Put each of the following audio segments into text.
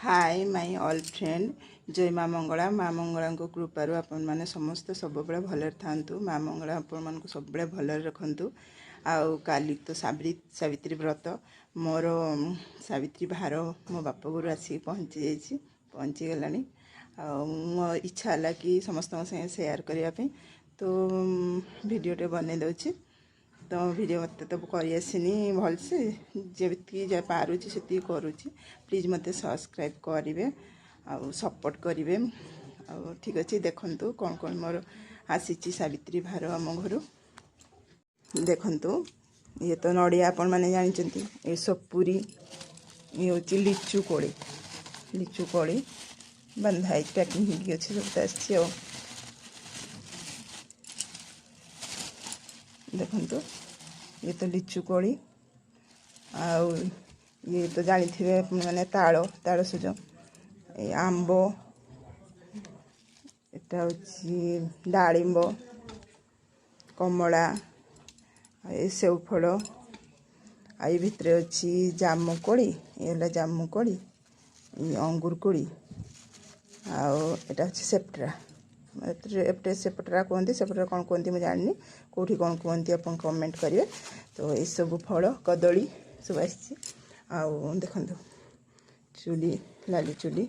Hi my all friend, ଜୟ ମା ମଙ୍ଗଳା। ମା ମଙ୍ଗଳାଙ୍କ କୃପାରୁ ଆପଣମାନେ ସମସ୍ତେ ସବୁବେଳେ ଭଲରେ ଥାଆନ୍ତୁ। ମା ମଙ୍ଗଳା ଆପଣମାନଙ୍କୁ ସବୁବେଳେ ଭଲରେ ରଖନ୍ତୁ। ଆଉ କାଲି ତ ସାବିତ୍ରୀ ବ୍ରତ। ମୋର ସାବିତ୍ରୀ ଭାର ମୋ ବାପ ଘରୁ ଆସିକି ପହଞ୍ଚି ଯାଇଛି, ପହଞ୍ଚିଗଲାଣି। ଆଉ ମୋ ଇଚ୍ଛା ହେଲା କି ସମସ୍ତଙ୍କ ସାଙ୍ଗେ ସେୟାର କରିବା ପାଇଁ, ତ ଭିଡ଼ିଓଟେ ବନେଇ ଦେଉଛି। ତ ଭିଡ଼ିଓ ମୋତେ ତ କରିଆସିନି ଭଲସେ, ଯେତିକି ଯାହା ପାରୁଛି ସେତିକି କରୁଛି। ପ୍ଲିଜ୍ ମୋତେ ସବସ୍କ୍ରାଇବ୍ କରିବେ ଆଉ ସପୋର୍ଟ କରିବେ। ଆଉ ଠିକ୍ ଅଛି, ଦେଖନ୍ତୁ କ'ଣ କ'ଣ ମୋର ଆସିଛି ସାବିତ୍ରୀ ଭାର ଆମ ଘରୁ। ଦେଖନ୍ତୁ, ଇଏ ତ ନଡ଼ିଆ ଆପଣମାନେ ଜାଣିଛନ୍ତି, ଏ ସପୁରୀ, ଇଏ ହେଉଛି ଲିଚୁ କୋଳି। ଲିଚୁ କୋଳି ବନ୍ଧା ହେଇକି ପ୍ୟାକିଂ ହେଇକି ଅଛି, ସବୁ ତ ଆସିଛି। ଆଉ ଦେଖନ୍ତୁ, ଇଏ ତ ଲିଚୁ କୋଳି। ଆଉ ଇଏ ତ ଜାଣିଥିବେ ମାନେ ତାଳସୁଜ, ଏ ଆମ୍ବ, ଏଟା ହେଉଛି ଡାଳିମ୍ବ, କମଳା, ଏ ସେଉ ଫଳ। ଆଉ ଏ ଭିତରେ ଅଛି ଜାମୁକୋଳି, ଇଏ ହେଲା ଜାମୁକୋଳି, ଇଏ ଅଙ୍ଗୁର କୋଳି, ଆଉ ଏଇଟା ହେଉଛି ସେପ୍ଟରା। ଏପଟେ ସେପଟରା କୁହନ୍ତି, ସେପଟରା କ'ଣ କୁହନ୍ତି ମୁଁ ଜାଣିନି, କେଉଁଠି କ'ଣ କୁହନ୍ତି ଆପଣ କମେଣ୍ଟ କରିବେ। ତ ଏସବୁ ଫଳ, କଦଳୀ ସବୁ ଆସିଛି। ଆଉ ଦେଖନ୍ତୁ ଚୁଲି, ଲାଲି ଚୁଲି,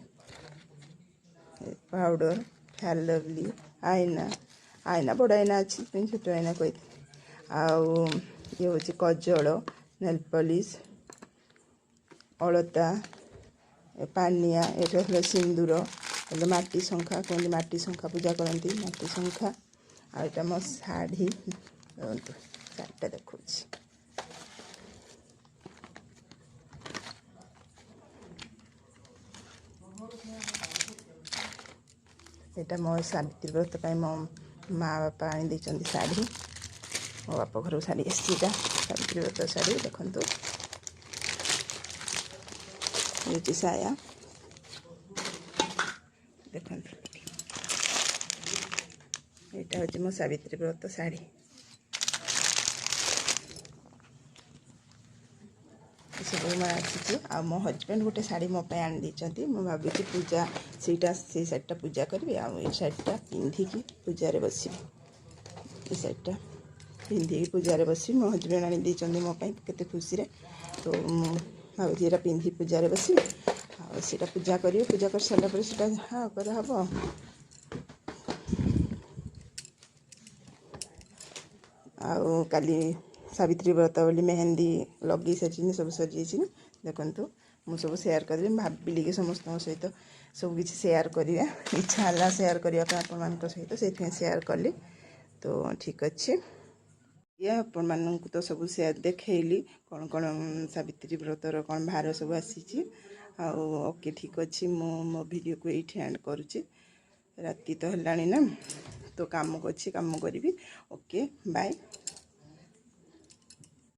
ପାଉଡ଼ର, ଫେୟାର ଲଭଲି, ଆଇନା, ଆଇନା ବଡ଼ ଆଇନା ଅଛି, ଛୋଟ ଆଇନା କହିଥିଲି। ଆଉ ଇଏ ହେଉଛି କଜଳ, ନେଲ୍ ପଲିସ୍, ଅଳତା, ପାନିଆ, ଏଇଟା ହେଲା ସିନ୍ଦୁର, ହେଲେ ମାଟି ଶଙ୍ଖା କୁହନ୍ତି, ମାଟି ଶଙ୍ଖା ପୂଜା କରନ୍ତି, ମାଟି ଶଙ୍ଖା। ଆଉ ଏଇଟା ମୋ ଶାଢ଼ୀ, ଦେଖନ୍ତୁ ଶାଢ଼ୀଟା ଦେଖାଉଛି। ଏଇଟା ମୋ ସାବିତ୍ରୀ ବ୍ରତ ପାଇଁ ମୋ ମା ବାପା ଆଣି ଦେଇଛନ୍ତି ଶାଢ଼ୀ। ମୋ ବାପ ଘରକୁ ଶାଢ଼ୀ ଆସିଛି, ଏଇଟା ସାବିତ୍ରୀ ବ୍ରତ ଶାଢ଼ୀ। ଦେଖନ୍ତୁ ହେଉଛି ସାୟା, ଦେଖନ୍ତୁ ଏଇଟା ହେଉଛି ମୋ ସାବିତ୍ରୀ ବ୍ରତ ଶାଢ଼ୀ। ଏସବୁ ମୋର ଆସିଛି। ଆଉ ମୋ ହଜବେଣ୍ଡ ଗୋଟେ ଶାଢ଼ୀ ମୋ ପାଇଁ ଆଣି ଦେଇଛନ୍ତି। ମୁଁ ଭାବୁଛି ପୂଜା ସେଇଟା, ସେଇ ଶାଢ଼ୀଟା ପୂଜା କରିବି, ଆଉ ଏଇ ଶାଢ଼ୀଟା ପିନ୍ଧିକି ପୂଜାରେ ବସିବି। ଏ ଶାଢ଼ୀଟା ପିନ୍ଧିକି ପୂଜାରେ ବସିବି। ମୋ ହଜବେଣ୍ଡ ଆଣି ଦେଇଛନ୍ତି ମୋ ପାଇଁ କେତେ ଖୁସିରେ। ତ ମୁଁ ଭାବୁଛି ଏଇଟା ପିନ୍ଧି ପୂଜାରେ ବସିବି, ଆଉ ସେଇଟା ପୂଜା କରିବି। ପୂଜା କରିସାରିଲା ପରେ ସେଇଟା ଯାହା କରାହେବ। ଆଉ କାଲି ସାବିତ୍ରୀ ବ୍ରତ ବୋଲି ମେହେନ୍ଦି ଲଗେଇ ସାରିଛି, ସବୁ ସରିଯାଇଛି। ଦେଖନ୍ତୁ ମୁଁ ସବୁ ସେୟାର କରିବି। ମୁଁ ଭାବିଲି କି ସମସ୍ତଙ୍କ ସହିତ ସବୁ କିଛି ସେୟାର କରିବା, ଇଚ୍ଛା ହେଲା ସେୟାର କରିବା ପାଇଁ ଆପଣମାନଙ୍କ ସହିତ, ସେଇଥିପାଇଁ ସେୟାର କଲି। ତ ଠିକ୍ ଅଛି, ଇଏ ଆପଣମାନଙ୍କୁ ତ ସବୁ ସେୟାର ଦେଖେଇଲି କ'ଣ କ'ଣ ସାବିତ୍ରୀ ବ୍ରତର କ'ଣ ଭାର ସବୁ ଆସିଛି। ଆଉ ଓକେ, ଠିକ୍ ଅଛି, ମୁଁ ମୋ ଭିଡ଼ିଓକୁ ଏଇଠି ଏଣ୍ଡ କରୁଛି। ରାତି ତ ହେଲାଣି ନା, ତ କାମ ଅଛି, କାମ କରିବି। Okay, bye.